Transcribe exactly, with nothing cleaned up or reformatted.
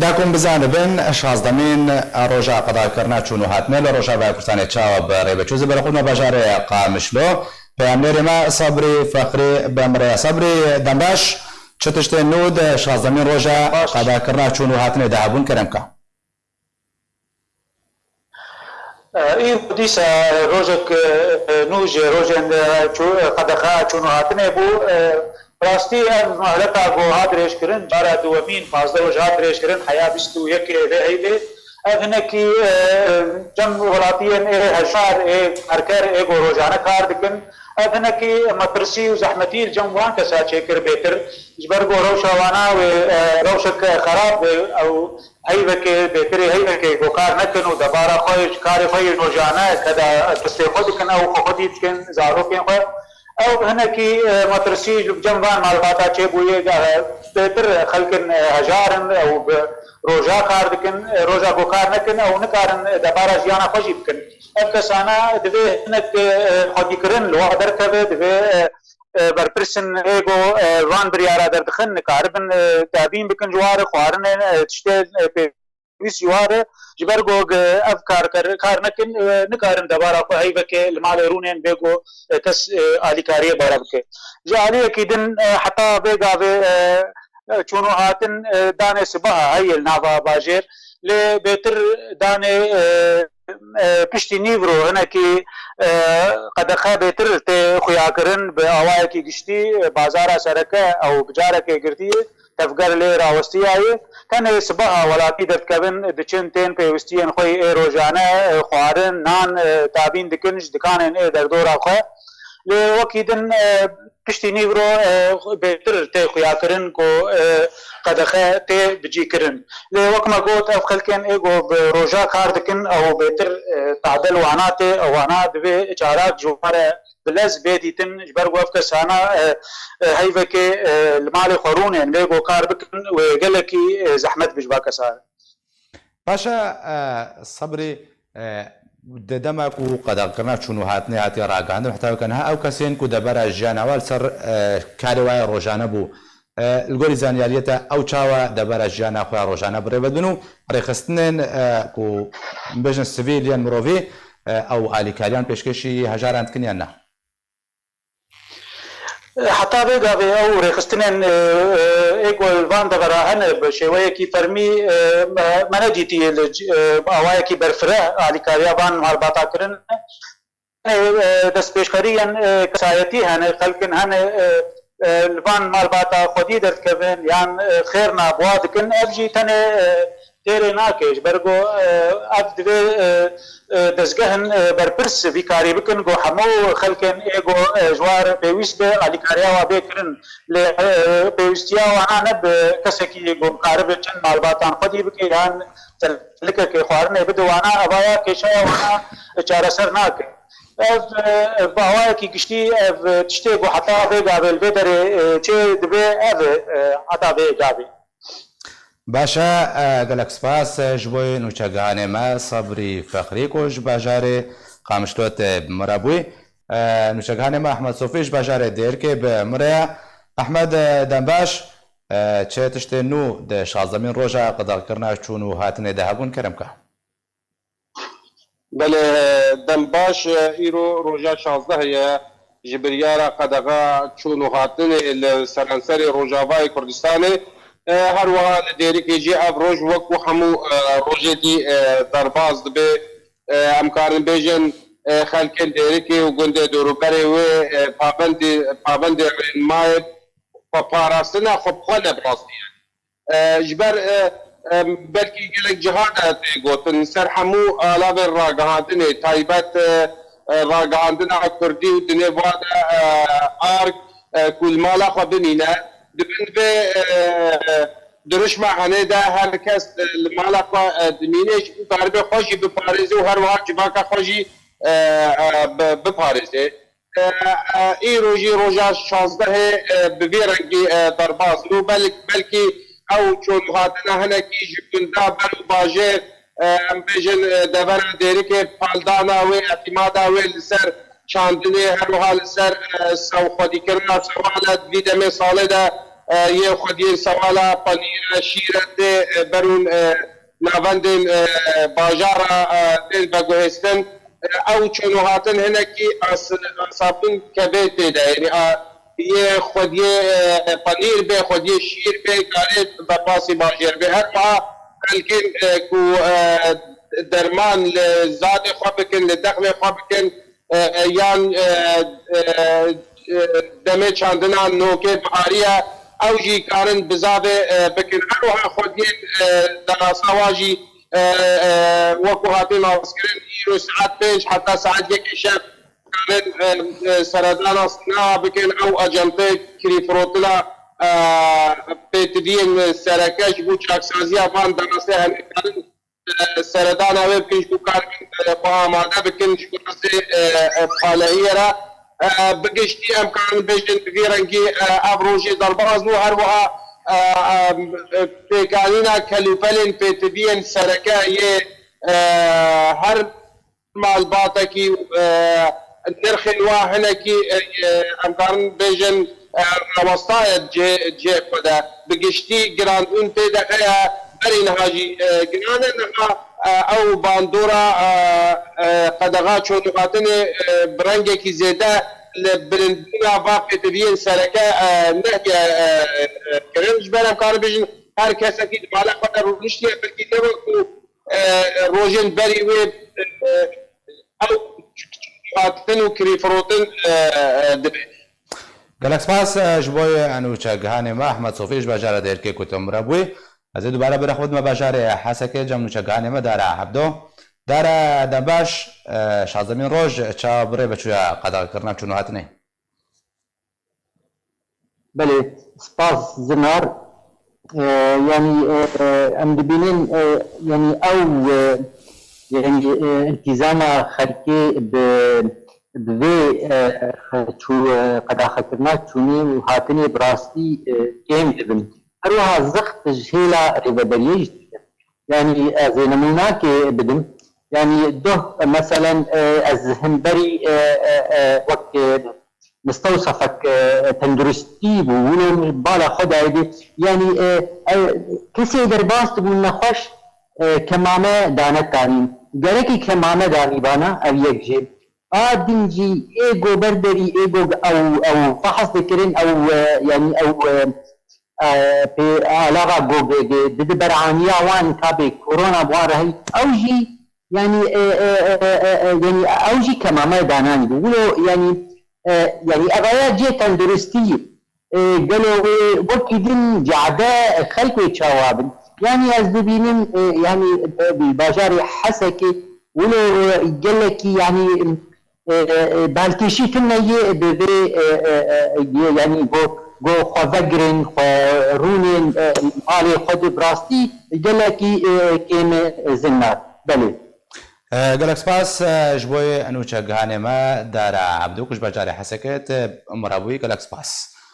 Dakum bizanibin, şazdemîn roja qedakirina çûn û hatinê li Rojavaya Kurdistanê çawa bi rê ve çû. Zî berxwe me bajarê Qamişlo. Peyamnêrê me Sabrî Fexrî bi me re ye. Sabrî, dembaş, çi tiştên nû di şazdemîn roja qedakirina çûn û hatinê de hebûn, kerem ke? Îro dîsa rojek nû ji rojên qedexe çûn û hatinê bû. Bi rastî ev mehleta ku hat dirêjkirin, cara duwemîn, pazdeh roj hat dirêjkirin, heya bîst û yekê vê heyvê. Ev hinekî cem welatiyên ê hejar, ê karker, ê ku rojane kar dikin. Ev hinekî metirsî û zehmetî li cem wan kesa çêkir bêtir. Ji ber ku rewşa wana wê rewşek xerab be, ew heyvekê, bêtirê heyvekê ku kar nekin û debara xwe, ji karê xwe yê rojane keda destê xwe dikin, ew xwe xwedî dikin, zarokên xwe. Ew hinekî, e, metirsî ji cem van malbata çêbûye, e, bêtir xelkin, e, hejar in, ew bi roja kar dikin, e, roja ku kar nekin, ew nikarin, e, debara jiyana xwe jî bikin. Ev kesana divê hinek, e, xwedîkirin li wan derkeve, divê, e, e, berpirsin ê ku, e, van biryara derdixin, nikaribin, e, tebîn bikin ji wan re, xwarinê, e, tiştê, e, pêwîst ji wan re, ji ber ku, e, ev kar, kar, kar nekin, e, nikarin debara xwe heyvekê li malê rûnên bê ku, e, kes, e, alîkariyê bere bike. Ji aliyekî din, e, heta vê gavê, e, e, çûn û hatin, e, danê sibaha heye li nava bajêr, lê bêtir danê, e, e, piştî nîvro hinekî, e, qedexe bêtir tê xuyakirin, bi awayekî giştî, e, bazara sereke ew bi carekê girtî ye, tevger lê rawestiyaye. Tenê sibaha welatî derdikevin, diçin tên pêwistiyên xwe yê rojane, e, xwarin, nan, e, tabîn dikin ji dikanên ê derdora xwe. Lê wekî din, e, piştî nîvro, e, bêtir tê xuyakirin ku, e, qedexe tê bicîkirin. Lê wek me got, ev xelkên ê ku bi roja kar dikin, ew bêtir, e, tade li wana tê, ew wana divê çarak ji wan re bi lez bê dîtin, ji ber ku ev kesana, e, e, heyvekê, e, li malê xwe rûnên, lê ku kar bikin, wê gelekî, e, zehmet bi ji va kesa re. Baş e, e, Sebrî, e, di dema ku qedexkirina çûn û hatinê hatiye ragihandin, heta weke niha ew kesên ku debera jiyana we li ser, e, karê we ya rojane bû, e, li gorî zanyariyê te ew çawa debera jiyana xwe ya rojane bi rê ve dibin û rêxistinên, e, ku bêjin sivîl yên mirovî, e, ew alîkariyan pêşkêşî hejaran dikin yan na? Heta vê gavê ew rêxistinên, e, e, ê ku li van devera hene bi şêweyekî fermî, e, me, me nedîtiye li c-, e, bi awayekî berfireh alîkariya van malbata kirin. E, e, destpêşxeriyên, e, kesayetî hene, xelkin hene, e, e, li van malbata xwedî derdikevin yan, e, xêr nabûa dikin. Ev jî tenê, e, têrê nake, ji ber ku, e, ev divê, e, e, dezgehên, e, berpirs vî karî bikin, ku hemû xelkên ê ku, e, ji war pêwîst be, alîkariya wa bê kirin. Lê, e, pêwîstiya wana ne bi kesekî ku karibe çend malbatan xwedî bike yan telikekê xwarinê bide wana, evaya kêşeya wana çareser nake. Ev, e, bi awayekî giştî ev tiştê ku heta vê gavê li vê derê, e, çê dibe ev e, e, heta vê gavê. Baş e, e, gelek spas, e, ji bo nûçegihanê me Sabrî Fexrî ku ji bajarê Qamişlo te bi min re bûyî. E, nûçegihanê me Ehmed Sofî ji bajarê Dêrikê bi min re ye. Ehmed, e, dembaş, e, çi tiştên nû di şazdemîn roja qedexkirina çûn û hatinê de hebûn, kerem ke? Belê, dembaş, îro roja şazdeh ye ji biryara qedexa çûn û hatinê li seranserê Rojavayê Kurdistanê. E, her wiha li Dêrikê jî ev roj wekû hemû, e, rojê dî, e, derbas dibe. E, em karin bêjin, e, xelkên Dêrikê û gundê dorûberê wê, e, pabendê, pabendê rênmayê xwe parastina xwe bi xwe ne bi rastî ye. E, ji ber, e, e, belkî gelek ciha de tê gotin, li ser hemû alavên ragihandinê, taybet, e, e, ragihandina kurdî û dinê va de, e, arg, e, ku li mala xwe bimîne, di bin vê, e, e, dirişma henê de her kes, e, li mala xwe, e, dimîne, jî dikaribe xwe jî biparêze û her wiha civaka xwe jî, e, e, bi-, biparêze. E, e, îro jî roja şazdehê, e, bi vî rengî, e, derbas bû. Bel-, belkî ew çûn û hatina hinekî ji gunda ber û bajêr, e, em bêjin, e, devera Dêrikê, paldana wê, îtîmada wê li ser çandinê, her wiha li ser, e, sew xwedîkirina sewale di vî demê salê de, e, yê xwediyên sewala, panîre, şîre tê, e, berûn, e, navendên, e, bajara, e, tên veguhêstin. E, ew çûn û hatin hinekî as-, asabin kevê tê de. Yanî, a, yê xwediyê, e, panîr bê, xwediyê şîr bê, karê berpasî bajêr bê. Her wiha xelkên, e, ku, e, derman li zadê xwe bikin, li dexlê xwe bikin, e, e, yan, e, e, e, demê çandina nokê biharî ye, ew jî karin bizavê, e, bikin. Her wiha xwediyên, e, derasa wa jî, e, e, wekû hatin naskirin, îro saet pênc heta saet yekê şev karin, e, e, seredana sina bikin. Ew acentê kirîfirotina, e, pêtiviyên sereke ji bo çaksaziya van derasê hene karin e, seredana wê bikin, ji bo karibin, e, xwe amade bikin ji bo rastê, e, e, palehiyê re. E, bi giştî em karin bêjin bi vî rengî, e, ev rojê derbas bû, her wiha, e, e, pêkanîna kelûpelên pêtiviyên sereke yê, e, her malbatekî, e, nirxên wa hinekî, e, e, em karin bêjin, e, rawestaye cihê, cihê xwe de. Bi giştî girandbûn tê de heye, berî niha jî, e, giran e. Niha, e, ew bandora, e, e, qedexa çûn û hatinê, e, bi rengekî zêde li bilindbûna va pêtiviyên sereke, e, nehiye, e, e, kirin. Ji ber em karin bêjin her kesekî di mala xwe de rûniştiye, belkî ne wekû, e, rojên berî wê, e, ew hatin û kirîfirotin, e, e, dibe. Gelek spas, e, ji bo nûçegihanê me Ehmed Sofî ji bajara Dêrikê ku tu min re bûyî. Ez ê dubare bira xwe bidime bajarê Hesekê, cem nûçegihanê me Dara Hebdo. Dara, dem baş, e, şazdemîn roj, çawa bi rê ve çûya qedexekirina çûn û hatinê? Belê, spas Zinar. E, yanî, e, e, em dibînin, e, yanî ew, e, yanî, e, îltîzama xelkê bi, bi vê, e, çû, e, qedaxekirina çûnê û hatinê bi rastî, e, kêm dibin. Her wiha zixt ji hêla rêveberiyê jî dike. Yanî ez ê nimûnakê bidim. Yanî doh, e, meselen, e, ez himberî, e, e, e, wek, e, mistewsefek, e, tenduristî bû, wilo bala xwe dayê dê. Yanî, e, e, kesê derbas dibû nexweş, e, kemame dane kanîn. Gerekî kemame danîbana, ev yek jê. A din jî ê go ber derî, ê go ew, ew fehs dikirin, ew, e, yanî ew, e, e, pê alava go ge-, ge-, didi beraniya wan ka bê korona bi wan re heyî. Ew jî, yanî, e, e, e, e, e, yanî ew jî kemame dananî bû. Wilo, yanî, e, yanî evaya cê tenduristî, e, gelo wê wekî din cade xelk wê çawa bin? Yanî ez dibînim, e, yanî, e, bajarê Hesekê wilo, e, gelekî, yanî, e, e, balkêşî tune yê bi vê, e, e, e, yê, yanî go, go xwe vegirin, xwe rûnên, e, malê xwe di bi rastî gelekî, e, kêm e, Zinar. Belê. E, gelek spas, e, ji bo nûçegihanê me Dara Hebdo ku ji bajarê Hesekê te min re bûyî, gelek spas.